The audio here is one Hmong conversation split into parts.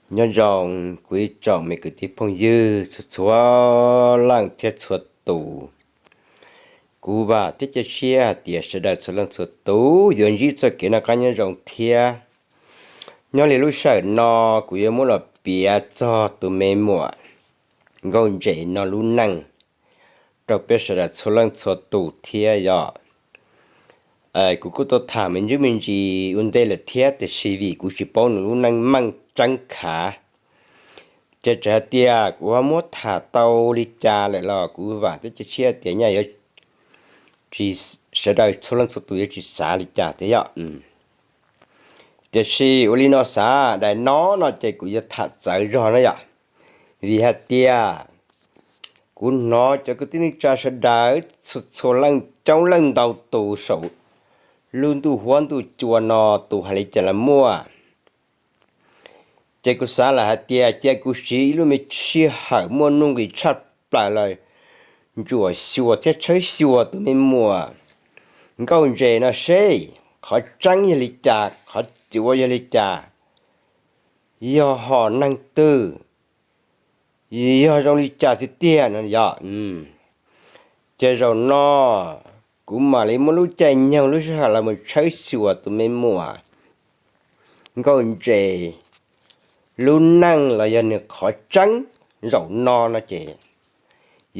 Nyob zoo kuv ib tsoom me kwv tij phooj ywg txhua txhua leej thiab txhua tus. Kuv vam thiab cia siab hais tias sawv daws txhua leej txhua tus yuav ntsib txoj kev noj qab nyob zoo thiab. Nyob li lub sij hawm no kuv yuav muab los piav txog tus me muam Nkauj Ntses no lub neej rau peb sawv daws txhua leej txhua tus thiab yom. Kuv kuj tau tham me ntsis me ntsis ua ntej lawm thiab, tiam sis vim kuv tsis paub nws lub neej meej tseeb khav, ces txawm hais tias kuv ho muab tham tau li cas lawm los kuv vam thiab cia siab tias nyaj yuav tsis, sawv daws txhua leej txhua tus yuav tsis xav li cas thiab yom. Tiam sis ua li no xav, daim no no ces kuv yuav tham txawv zog na yom, vim hais tias kuv hnov cov kwv tij neej tsa sawv daws txhua txhua leej coob leej ntau tus saum lub ntuj huab ntuj cua no tus hais li cas los muaj. Ces kuv xav lawm hais tias cia kuv siv ib lub me sij hawm muaj nuj nqis tshaj plaws los ntsuam xyuas thiab tshawb xyuas tus me muam Nkauj Ntses no seb qhov tseeb yog li cas, qhov cuav yog li cas, yog hom neeg twg, yog zoo li cas tiag tiag no yom. Ces zaum no kuv mam li muab lub caij nyoog lub sij hawm los mus tshawb xyuas tus me muam Nkauj Ntses lub neej los yog nws qhov tseeb zaum no no ces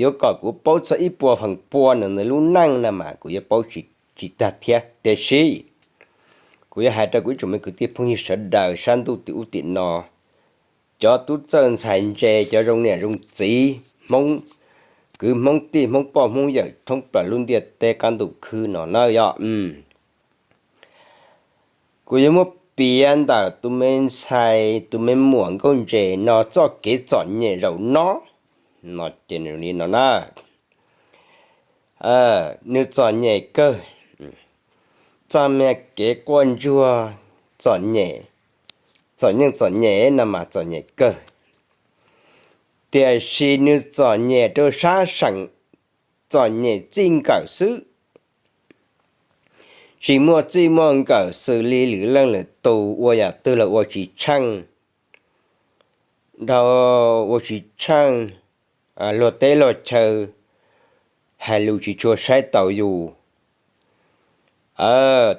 yuav kom kuv paub txog ib puas feem pua nws, nws lub neej no mas kuv yuav paub tsis tag thiab. Tiam sis kuv yuav hais rau kuv ib tsoom me kwv tij phooj ywg sawv daws sab ntuj tim ub tim no, cov tub txawj ntxhais ntse, cov zoo niam zoo txiv, Hmoob, kwv Hmoob tij, Hmoob poj Hmoob yawm thoob plaws lub ntiaj teb qab ntuj khwb no na yom. Kuv yuav muab piav ntawm tus me ntxhais, tus me muam Nkauj Ntses no txoj kev txom nyem zaum no, no ces nws li no na. Nws txom nyem kawg, txoj me kev quaj ntsuag, txom nyem, txom nyem, txom nyem no mas txom nyem kawg. Tiam sis nws txom nyem rau sab seem txom nyem txij nkawm xwb. Tsis muaj txij muaj nkawm xws li lwm leej lwm tus, ua yam twg los ua tsis tsheej, dhau ua tsis tsheej, luag teb luag chaw hais lus tsis tshua saib taus yus.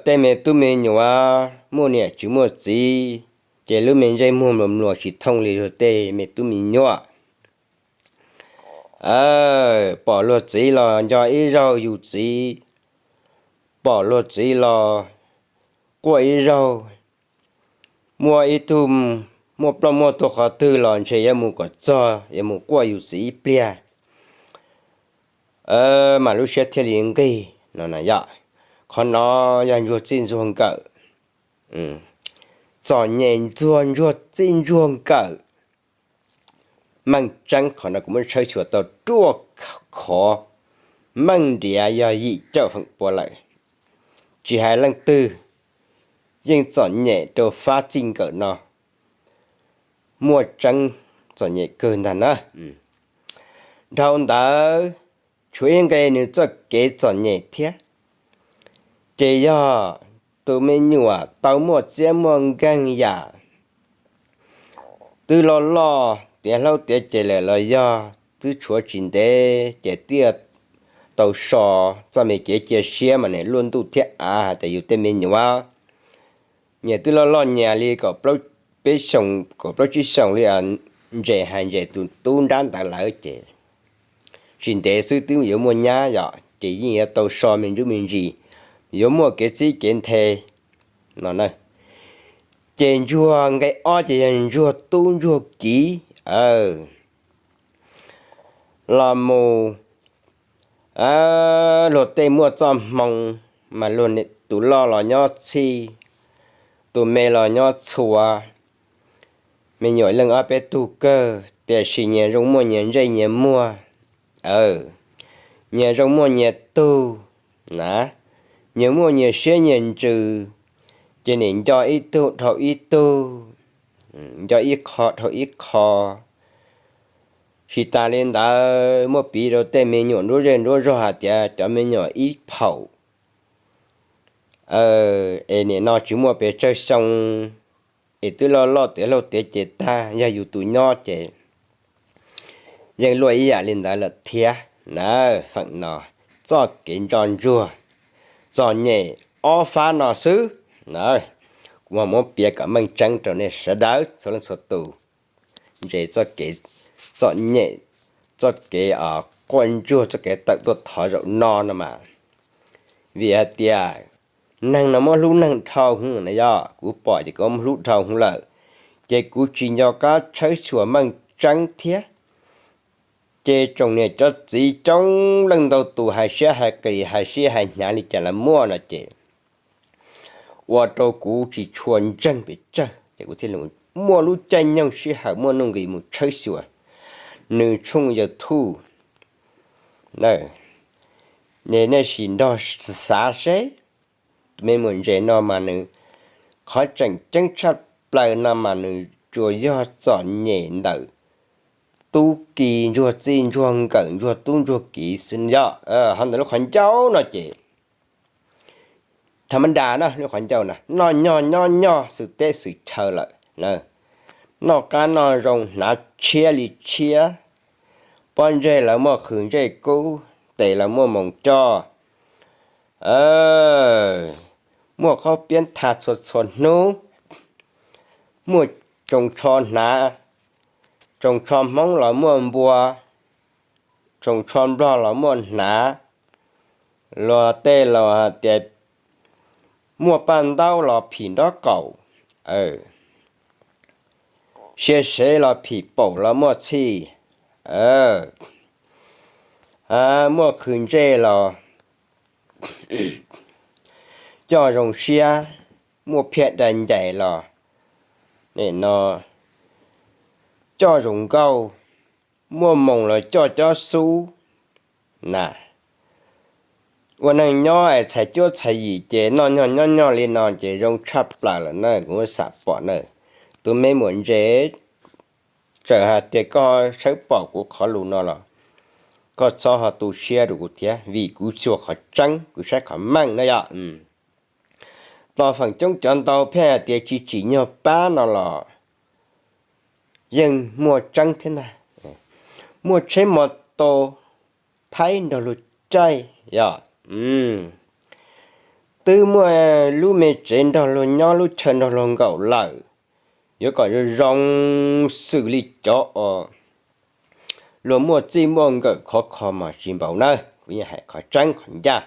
Tej me tub me nyuam muaj niam tsis muaj txiv, ces lub me ntsej muag mluas mluas tsis thooj li luag tej me tub me nyuam. Pom luag txiv los nco ib zaug yus txiv, pom luag txiv los quaj ib zaug, muaj ib tug, muaj ploj muaj tuag qhov twg los ntshe yuav mus kom txog, yuav mus quaj yus txiv ib pliag, mas lub siab thiaj li nqig no yom. Qhov no yog ntsuag txij ntsuag nkawm, txom nyem ntsuag ntsuag txij ntsuag nkawm. Meej tseeb, qhov no kuv muab tshawb xyuas tau ruaj khov, meej nriav yog yim caum feem pua lawm. Tsis hais leej twg yeej txom nyem rau fab txij nkawm no, muaj tseeb txom nyem kawg ntag na. Dhau ntawd, tshuav ib nqe nws txoj kev txom nyem thiab, ces yog tus me nyuam tau muaj txiab muaj nkeeg yam, twb loj loj tiav hlob tiav ceg lawm los yog twb tshuav tsis ntev ces twb tau so txoj me kev cia siab mas nws luaj ntuj thiab av hais tias yus tej me nyuam nyias twb loj loj nyias li kaum plaub peb xyoos, kaum plaub tsib xyoos li, Ntses hais Ntses tus tub nrab ntawd lawm ces tsis ntev xwb twb yuav muaj nyab yom, ces yeej yuav tau so me ntsuj me ntsis, yuav muaj kev txib kev nthe no. Ces ntsuag nqe ob ces yog ntsuag tub ntsuag kiv los mus, luag tej muaj txoj hmoo, mas luag tus loj los nyob txhij, tus me los nyob txhua, me nyuam leej ob peb tug kawg, tiam sis nyias zoo muaj nyias ntsej nyias muag, nyias zoo muaj nyias tug na, nyias muaj nyias siab nyias ntsws, ces nim nco ib tug dhau ib tug, nco ib qho dhau ib qho. Tsis tas li ntawd, muab piv rau tej me nyuam nruab zej nruab zog hais tias cov me nyuam ib phaum es nim no tsis muaj pes tsawg xyoo, es twb loj loj tiav luag tiav ces tag, yog yus tus nyob ces yeej luaj ib yam li ntawd lawm thiab na. Feem no txoj kev ntso ntsuag txom nyem ob fab no xwb na, kuv muab piav kom meej tseeb rau nej sawv daws txhua leej txhua tus ntsees txoj kev txom nyem, txoj kev quaj ntsuag, txoj kev tawm tuaj thov zaum no no mas. Vim hais tias neeg no muab hlub neeg dhau hwv na, yog kuv pom ces kuv muab hlub dhau hwv lawm, ces kuv tsis nco qab tshawb xyuas meej tseeb thiab. Ces tsoom niam cov txiv coob leej ntau tus hais siab hais qis hais siab hais hnyav li cas los muaj no ces ua rau kuv tsis tshua ntseeg pes tsawg ces kuv thiaj muaj lub caij nyoog sij hawm muaj nuj nqis mus tshawb xyuas nws tshooj YouTube. Nej sim nrog xav seb, tus me muam ntses no mas nws qhov tseem ceeb tshaj plaws no mas nws tsuas yog txom nyem ntawm tub ki ntsuag txij ntsuag nkawm ntsuag tub ntsuag kiv xwb yog ho ntawm lub qhov ncauj no ces tha ma das na, lub qhov ncauj na noj nyog nyob nyog xwm teb xwm chaw lawm, noj qab noj zoo hnav tshiab li tshiab, pob ntseg los muaj qhwv ntsej kub, tes los muaj moos coj, muaj qaub piab tha txhua txhua hnub, muaj tsoos tsho hnav, tsoos tsho Hmoob los muaj npua, tsoos tsho Nplog los muaj hnav, luag tej los hais tias muaj paj ntaub los phim nraub qaum, sia sev los phim paum los muaj txhij, muaj qhwv ntsej los coj zoo siab, muaj phiaj dai ncais los no coj zoo nkauj, muaj moos los coj cob xub na. Ua neeg nyob es txhais cuab txhais yim ces noj nyog nyob nyog li no ces zoo tshaj plaws lawm na, kuv xam pom na. Tus me muam ntses, txawm hais tias koj tshawb pom kuv qhov lus no los koj txhob ho tu siab rau kuv thiab, vim kuv txhua qhov tseeb kuv saib qhov meej na yom. Tos feem coob cov ntau pheej hais tias tsis tsim nyog pab no los yeej muaj tseeb thiab ntag. Muaj tsheb mos tos Thaib nrog luag caij yom, twb muaj lub me tsev nrog luag nyob lub chaw nrog luag nkaum lawm, yuav kom zoo zoo xws li cov uas luag muaj txij muaj nkawm khov kho mas tsis npaum na, kuv yeej hais qhov tseeb qhov ncaj.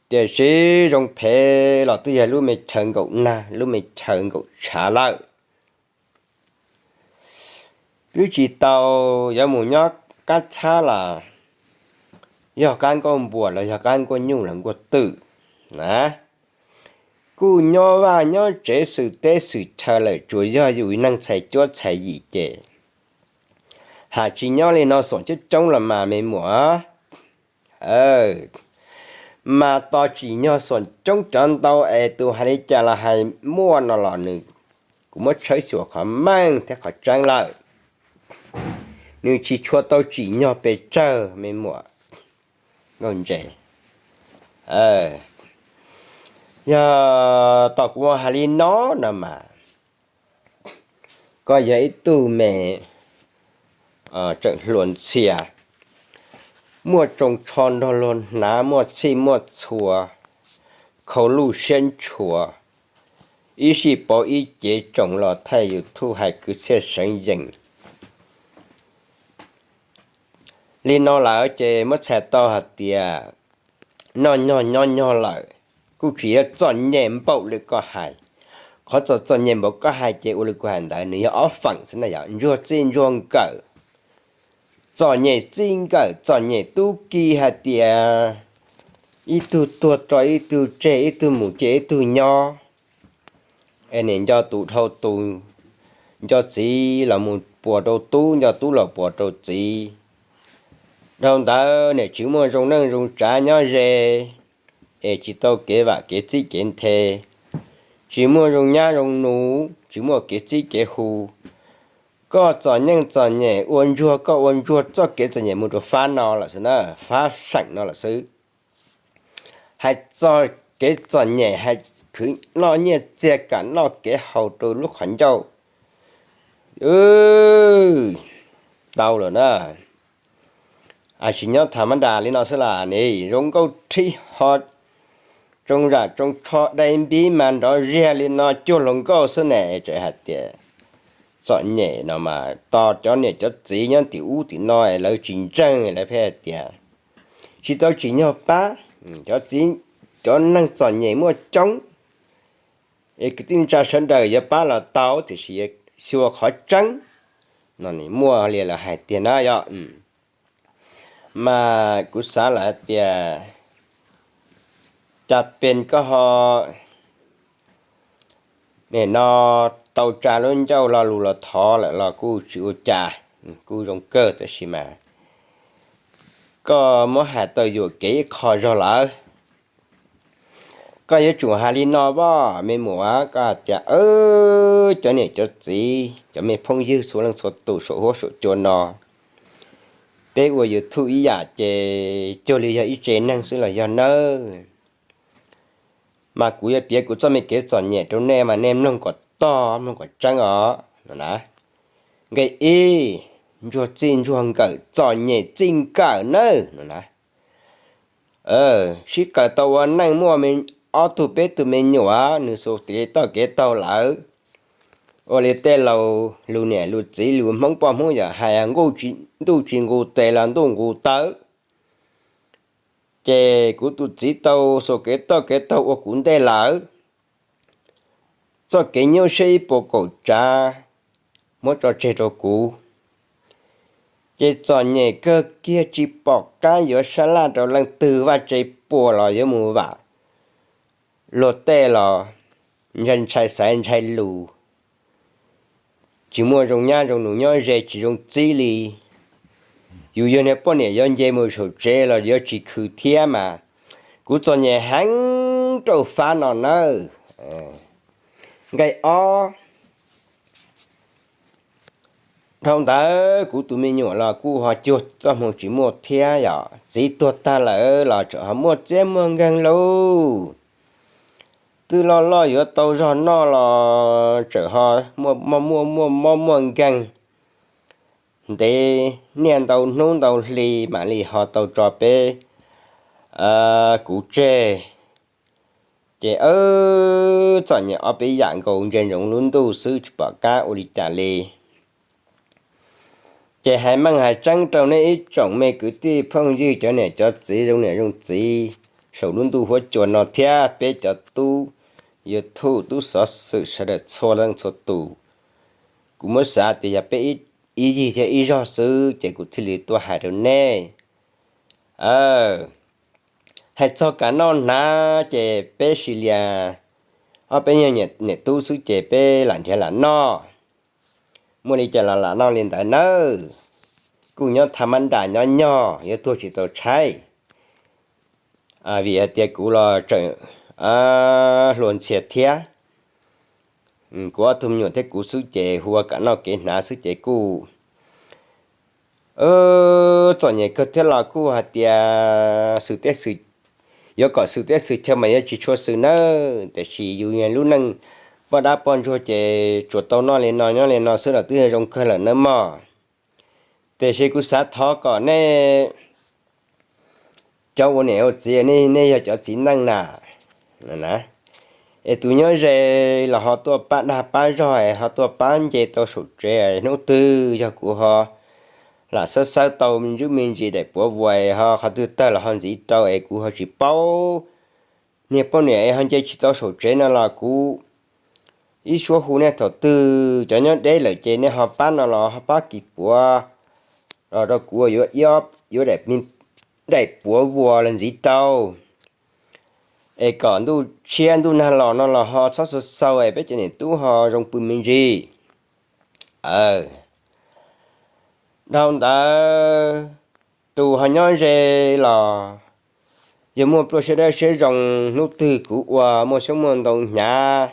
Tiam sis zoo phem los twb yog lub me chaw nkaum nag lub me chaw nkaum tshav lawm. Twb tsis tau yuav mus nyob qab txhab los yog qab nkuaj npuas los yog qab nkuaj nyuj los nkuaj twm na, kuj nyob vaj nyob tsev xwm teb xwm chaw lawm, tsuas yog yus neeg txhais cuab txhais yim ces hais tsis nyob li no xuam coob coob los mas me muam, mas tos tsim nyog xuam coob cov ntau es tus hais li cas los hais muaj no los nws, kuv muab tshawb xyuas qhov meej thiab qhov tseeb lawm, nws tsis tshua tau tsim nyog pes tsawg me muam Nkauj Ntses. Yog tos kuv hais li no no mas, koj yog ib tug me tseem hluas ntxhias, muaj tsoos tsho nrog luag hnav, muaj txhij muaj txhua, khau luj siab ntshua, ib sij pauv ib cev tsoos los thaij YouTube hais kwv txhiaj seev yees. Li no lawm ces muab txhais tau hais tias noj nyog nyob nyog lawm, kuj tsis yog txom nyem npaum li koj hais. Qhov txom txom nyem npaum koj hais ces ua li kuv hais ntawd nws yog ob feem xwb na, yog ntsuag txij ntsuag nkawm, txom nyem txij nkawm, txom nyem tub ki hais tias ib tug tuag tso ib tug tseg, ib tug mus ces ib tug nyob, es niam nco tus dhau tus, nco txiv los mus puas rau tub, nco tub los puas rau txiv. Dhau ntawd niam tsis muaj zoo neej zoo tsav nyob ze, es tsis tau kev vam kev txib kev nthe, tsis muaj zoo nyab zoo nus, tsis muaj kev txib kev hu. Koj txom nyem txom nyem ua ntsuag, koj ua ntsuag txoj kev txom nyem mus rau fab no lawm xwb na, fab seem no lawm xwb. Hais txog kev txom nyem, hais khwv noj nyiaj txiag kam noj kev haus rau lub qhov ncauj. Tau lawm na. Tsis nyob tham mab nras li no xwb las ne, zoo nkauj rhib ho, tsoo zam tsoo tsho dai npib mas nrov ziag li no cuag hluas nkauj xwb ne. Tseem hais tias txom nyem no mas tos cov niam cov txiv nyob tim ub tim no es lawv tsis ntseeg, lawv pheej hais tias tsis tau tsim nyog pab. Cov txiv, cov neeg txom nyem muaj coob, es kwv tij neej tsa sawv daws yuav pab los tau tiam sis xyuas qhov tseeb no muaj li lawv hais tiag na yog. Mas kuv xav lawm hais tias cas pes koj ho nim no tau tsa lub ncauj lo lus los thov lawm los kuj tsis ua cas, kuj zoo kawg, tab sis mas koj muab hais tau yuam kev ib qho zog lawm. Koj yuav tsum hais li no, vaj me muam, koj hais tias cov niam cov txiv cov me phooj ywg txhua leej txhua tus saum huab saum cua no, peb ua YouTube ib yam ces cuag li yog ib tse neeg xwb los yog nawb. Mas kuv yuav piav kuv txoj me kev txom nyem rau nej mas nej mloog kom tog mloog kom tseeb os no na. Nqe ib, ntsuag txij ntsuag nkawm txom nyem txij nkawm nawb no na. Sib kawm tau ua neej muaj ob tug peb tug me nyuam, nws xuas kev toj kev taug lawm. Ua li tej laus lus niam lus txiv lus Hmoob poj Hmoob yawm hais, ntuj tsis nqus tes los ntuj nqus taw. Ces kuv tus txiv tau xuas kev toj kev taug ua kuv ntej lawm. Txoj kev nyuaj siab ib puas kaum tsav muab tso tseg rau kuv. Ces txom nyem kawg kiag tsis pom qab yuav sab laj rau leej twg, vaj tse puas los yuav mus vam luag tej los ntshai ntshai xaiv ntshai lus, tsis muaj zoo nyab zoo nus nyob ze tsis zoo txib li. Yus yog niag poj niam yuav nce mus saum tsev los yuav tsis khwv thiab mas kuv txom nyem heev rau fab no nawb. Nqe ob, dhau ntawd kuv tus me nyuam los kuj ho cuag txoj hmoo tsis muaj thiab yom, txiv tuag tag lawm los tseem ho muaj txiab muaj nkeeg lauj. Twb loj loj yuav tau zog noj los tseem ho muaj muaj mob muaj nkeeg, ntev niaj ntau hnub ntau hli mam li ho tau tso peb kuv tseg. Ces txom nyem ob peb yam nkaus ntsia ntsoov lub ntuj xwb tsis pom qab ua li cas li. Ces hais meej hais tseeb rau nej ib tsoom me kwv tij phooj ywg cov niam cov txiv zoo niam zoo txiv saum lub ntuj huab cua no thiab peb cov tub YouTube tub xov xwm sawv daws txhua leej txhua tus, kuv muab xav tias yog peb ib yig thiab ib zog xwb ces kuv thiaj li tuaj hais rau nej. Hais txog kam noj hnav ces peb sis lias ob peb nyuag niam tub xwb ces peb lam nrhiav lam noj. Muaj li cas los lam noj li ntawd nawb. Kuj nyob tham mab nram nyob nyog yuav tuag tsis tau tshaib. Vim hais tias kuv los tseem hluas ntxhias thiab, kuv ob tug me nyuam thiab kuv xwb ces hu ua kam noj kev hnav xwb ces kuj txom nyem kawg thiab los kuj hais tias xwm teb xwm, yuav kom xwm teb xwm chaw mas yuav tsis tshua xwm nawb, tiam sis yus lub neej poj dab poj ntsuag ces tsuas tau noj li no nyob li no xwb los twb yog zoo kawg lawm nawb mog. Tiam sis kuv xav thov kom nej cov ua niam ua txiv, nej yog cov txiv neej na, es tus nyob ze los ho tuaj pab dag pab zog es ho tuaj pab nce tau saum tsev, hnub twg yog kuv ho lam xawb xawb tau me ntsis me ntsis daim puav vuas ho qhov twg tawg los ho ntxiv rau es kuv ho tsis paub, niag poj niam es ho nce tsis tau saum tsev no los kuv ib suab hu nej thaum twg cov nyob deb lawm ces nej ho pab no los ho pab kis puav los rau kuv yuav, yuav daim puav vuas los ntxiv rau, es kom ntuj tshiab ntuj nag los no los ho txhob xaus xaus es peb cov niam tub ho zoo pw me ntsis. Dhau ntawd, tus ho nyob ze los yog muaj pluaj siab dawb siab zoo, hnub twg kuv ua muaj xyoob muaj ntoo hnyav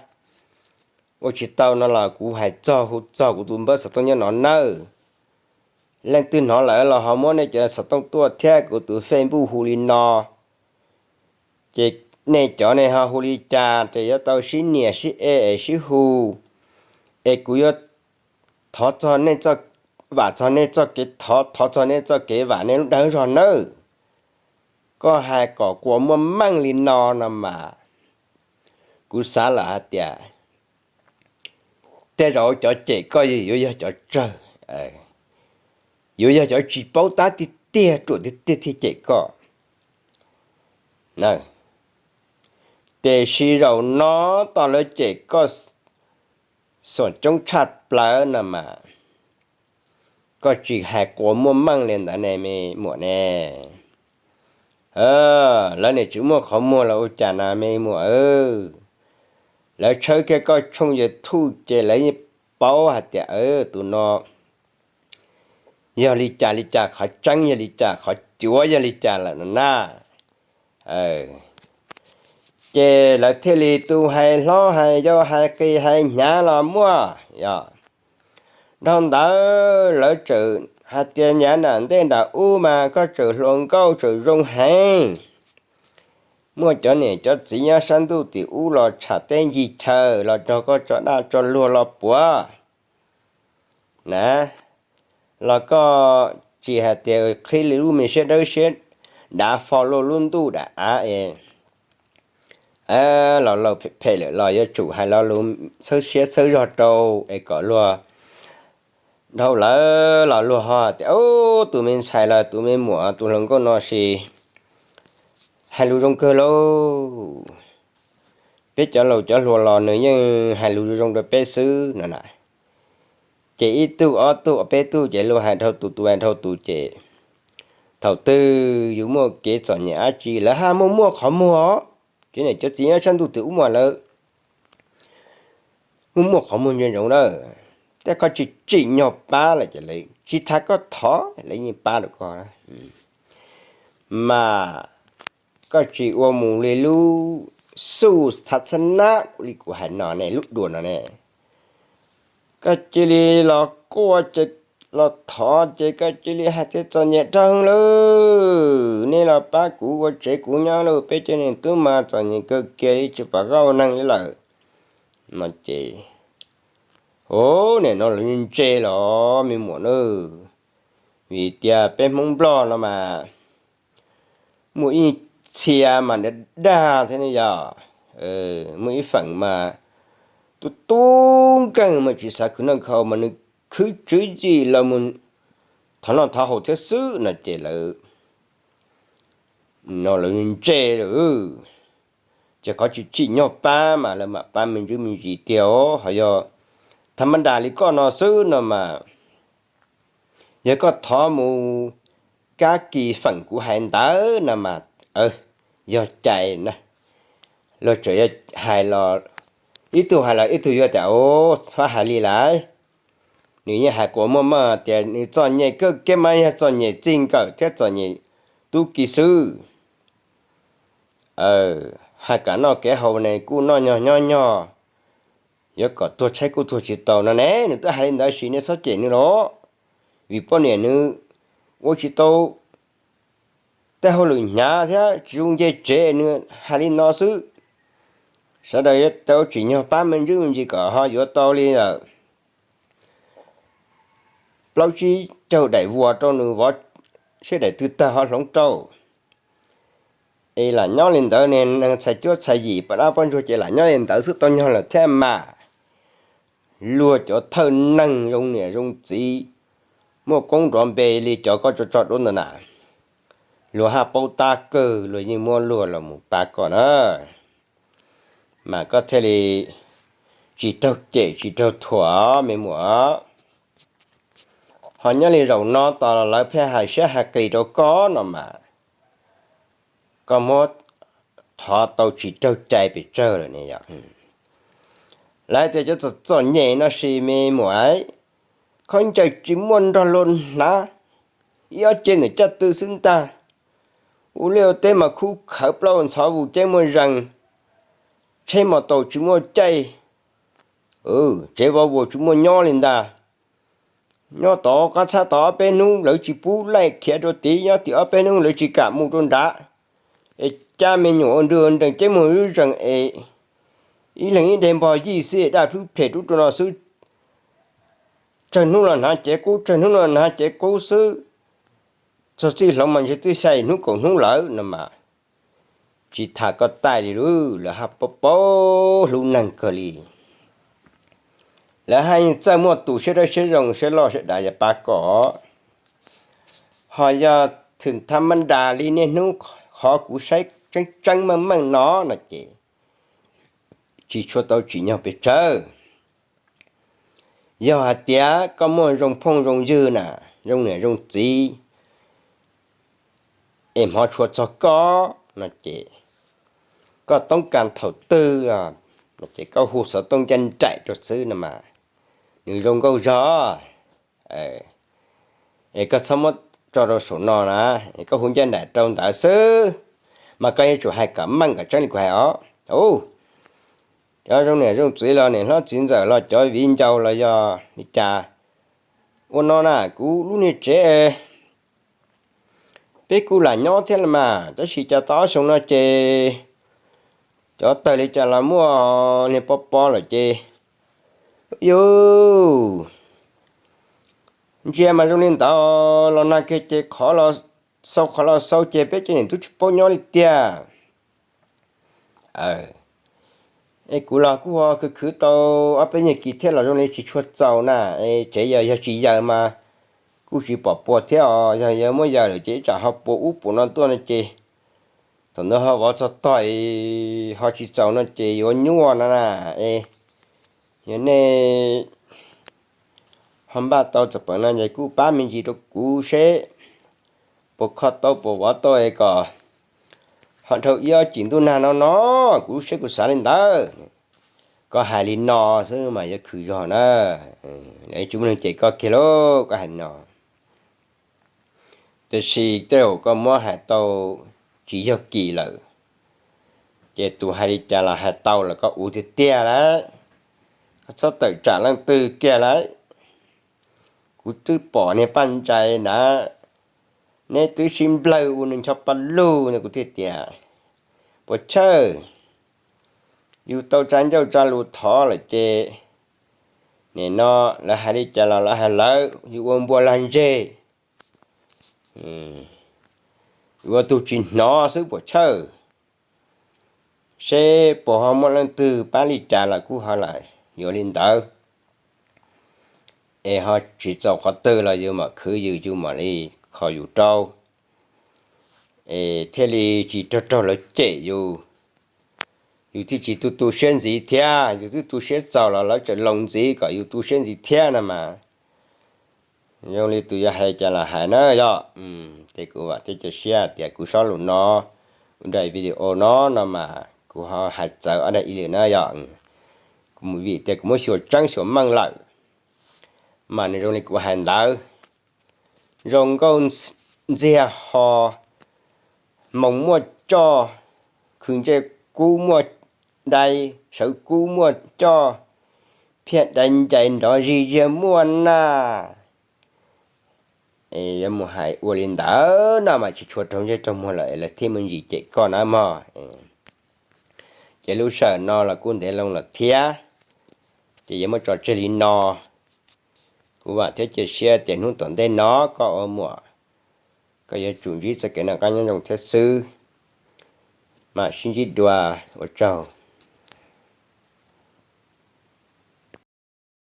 ua tsis tau no los kuv hais txog hu txog kuv tus npawb xov tooj nyob no nawb. Leej twg hnov lawm los ho muab nej cov xov tooj tuaj thiab kuv tus Facebook hu li no, ces nej cov ne ho hu li cas ces yuav tau sib nias sib e es sib hu, es kuv yuav thov txog nej, vam txog nej txoj kev thov, thov txog nej txoj kev vam, nej lub dag lub zog nawb. Koj hais kom kua muaj meej li no no mas, kuv xav lawm hais tias tej zaum cov cem koj yuav yog cov tsawg, yuav yog cov tsis paub tab tiag tiag, ruam tiag tiag thiaj cem koj. Tiam sis zaum no tos lawv cem koj xuam coob tshaj plaws no mas, koj tsis hais kua muaj meej li ntawd ne me muam ne. Lawv nim tsis muaj qhov muag los ua cas no me muam. Lawv tshawb kiag koj tshooj YouTube ces lawv yeej paub hais tias tus no yog li cas li cas, qhov tseeb yog li cas, qhov cuav yog li cas lawm no na. Ces lawv thiaj li tus hais hlob hais yau hais qis hais hnyav los muaj. Dhau ntawd lawv txawm hais tias nyav nram ntej nram ub mas koj tseem hluas nkauj tseem zoo heev. Muaj cov niam cov txiv nyob sab ntuj tim ub los tsham teb ncig chaw los nrog koj tso dag tso luag los puav na, los koj tsis hais tias qhib li lub me siab dawb siab dav fo luaj lub ntuj dam av es los laus phem phem lawm los yuav tsum hais lo lus txhawb siab txhawb zog rau es kom luag dhau lawv los luag ho tias, Ub, tus me ntxhais los tus me muam tus hluas nkauj no sis hais lus zoo kawg lauj. Peb cov laus cov hluas los nws yeej hais lus zoo zoo rau peb xwb no na. Ces ib tug ob tug peb tug ces luag hais dhau tus, tus hais dhau tus ces thaum twg yus muaj kev txom nyem dab tsi lawv haj muaj muaj qhov muag os. Cov niam cov txiv nyob sab ntuj tim ub mas lawv muaj muaj qhov muag ntsia ntsoov lawm. Tej koj tsis tsim nyog pab lawm ces lawv tsis tas koj thov lawv yeej pab rau koj. Mas koj tsis ua mus li lub xuj thav txhab nab li kuv hais no ne, lub dua no ne. Koj cia li los quaj ces los thov ces koj cia li hais tias txom nyem dhau lawm, nej los pab kuv ua tsev kuv nyob lauj, peb cov niam tub mas txom nyem kawg kiag li tsis pom qab ua neeg li lawm. No ces, ub, nim no lawv ntse los me muam na, vim tias peb Hmoob Nplog no mas muaj ib txhia mas dag dag thiab ne yog, muaj ib feem mas tub tub nkeeg mas tsis xav khwv noj khwv haus mas nws khwv tswv yim los mus thov noj thov haus thiab xwb no ces lawv, no lawv ntse lawm. Ces qhov tsis tsim nyog pab mas lawv mam pab me ntsis me ntsis tiag os, ho yog thav ma das li koj no xwb no mas, yog koj thov mus kab kis feem kuv hais ntawd no mas, yog cai na. Luag tseem hais los, ib tug hais los ib tug yuav tias, Ub, txhob hais li lawm. Nws yeej hais quas muaj meej tias nws txom nyem kawg kiag mas yog txom nyem txij nkawm thiab txom nyem tub ki xwb. Hais kev noj kev haus ne kuj noj nyog nyob nyog, yuav kom tuag tshaib kuj tuag tsis tau no ne. Nws twb hais li ntawd sis nej txhob cem nws los, vim poj niam nws ua tsis tau tej hauj lwm hnyav thiab tsis zoo nce tsev, nws hais li no xwb. Sawv daws yuav tau tsim nyog pab me ntsis me ntsis kom ho yuav tau li lawm. Plaub tsib caug daim vuas rau nws vov, seb daim twg tawg ho hloov rau. Es lam nyob li ntawd ne, neeg txhais cuab txhais yim poj dab poj ntsuag ces lam nyob li ntawd xwb tau nyog lawm thiab mas. Luag cov thawj neeg zoo niam zoo txiv, muaj koob nrov npe li cov koj tso tso duab ntawd na, luag haj paub tab kawg luag yeej muab luag los mus pab koj na. Mas koj thiaj li tsis raug cem tsis raug thuam me muam. Ho nyob li zaum no tos lawv pheej hais siab hais qis rau koj no mas, koj muab thov tau tsis raug cai pes tsawg lawm ne yom. Lawv tias cov txom txom nyem no sis me muam, khaub ncaws tsis muaj nrog luag hnav, ib ob ce ntawm caj tw xwb ntag. Ua liaj ua teb mas khub khawv plaub ntxhov vus ceeb muaj zees, tsheb mos taus tsis muaj caij, tsev vov vuas tsis muaj nyob li ntag. Nyob tod qab txhab tod ob peb hnub lawv tsis pub laij khiav rau tid, nyob tim ob peb hnub lawv tsis kam mus rau nrad. Es cab me nyuam ua nrwg ua nrees ceb muag zuj zees es ib leeg ib daim npog yij xwb es daj plub phem rub rau no xwb. Tsawg hnub los hnav cev qub, tsawg hnub los hnav cev qub xwb. Txog txij hloov mas ntshe twb xya hnub kaum hnub lawm no mas. Tsis tham koj taij li lawm, lawv haj paub paub hlub neeg kawg li. Lawv haj yeej txawj muaj tus siab dawb siab zoo siab loj siab dav yog pab kom. Ho yog thwm thab mab das li niaj hnub qhov kuv saib tseeb tseeb meej meej no no ces tsis tshua tau tsim nyog pes tsawg. Yog hais tias koj muaj zoo phooj zoo ywg na, zoo niam zoo txiv, es hmov tshua txog koj no ces koj toob kas thaum twg ces koj hu xov tooj ncaj nraim rau xwb no mas nws zoo nkauj zog. Es koj txhob muab tso rau saum no na, es koj hu ncaj nraim rau ntawd xwb, mas koj yuav tsum hais kom meej kom tseeb li kuv hais os. Cov zoo niam zoo txiv los niam hlob txiv ntxawm los cov viv ncaus los yog li cas, ua no na, kuv lub niag tsev peb kuj lam nyob thiab los mas, tab sis cas tau ob xyoo no ces cov tawg li cas los muaj niag pob pob lawm ces, yus ntsia mas zoo li ntawd los nag kiag ces qhov los xau qhov los xau ces peb cov niam tub tsis paub nyob li tiag. Es kuv los kuj ho khwv khwv tau ob peb nyuag kis thiab los zoo li tsis tshua txaus na. Tsev yog yog tsis yawm mas kuj tsis pom puas thiab os, yog yog muab yawm lawm ces ib tsam ho puas ub puas no tuaj no ces thaum ntawd ho vov txog tog ho tsis txaus no ces yuav nyuaj no na. Yog nej ho npaj tau txog peem no ces kuj pab me ntsis rau kuv seb puas kho tau puas vov tau es kom ho dhau ib ob cim ntuj nag no no, kuv lub siab kuv xav li ntawd. Koj hais li no xwb mas yuav khwv zog na, lawv tsis muaj neeg cem koj kiag lauj, koj hais li no. Tiam sis tej zaum koj muab hais tau tsis yog kis lawm, ces tus hais li cas los hais tau lawm, koj ua tiag tiag lawm, koj txhob tawm tsam leej twg kiag lawm. Kuv twb pom niag paj ntsais ntawd, neb twb sib nplawg ua nws ncho pa lug no kuv thiaj tias, puas chawj, yus tau tsa ncauj tsa lus thov lawm ces nim no lawv hais li cas los lawv hais lawv, yus ua npua lag ntseg, yus ua tug tsis hnov xwb puas chawj. Seb puas ho muaj leej twg pab li cas los kuj ho lam yuav li ntawd, es ho tsis txaus qhov twg los yus mam khwv yus, yus mam li kho yus rau, es thiaj li tsis raug raug lawv cem yus, yus thiaj tsis tu tu siab ntxiv thiab. Yus twb tu siab txaus los lawv tseem loos ntxiv kom yus tu siab ntxiv thiab no mas. Zoo li tus yuav hais cas los hais na yog, ces kuv vam thiab cia siab tias kuv sob lus no, kuv daim video no no mas kuv ho hais txawv ob daim ib lwm na yog, kuv mus vim tias kuv muab xyuas tseeb xyuas meej lawm, mas nws zoo li kuv hais ntawd. Zoo nkauj ntxiag ho, hmoov muaj coj, khwv ntsej kub muaj dai, sawv kub muaj coj, phiaj dai ncais nrov zig ziag muaj naj. Yuav mus hais ua li ntawd no mas tsis tshua raug ntsej raug muag lawm es lawv thiaj muaj ntsis cem koj na mog. Ces lub sij hawm no los kuj ntev loo lawm thiab, ces yuav muab tso tseg li no. Kuv vam thiab cia siab tias hnub tom ntej no koj ua muam, koj yuav tsum ntsib txoj kev noj qab nyob zoo thiab xwb. Mam sib ntsib dua, ua tsaug.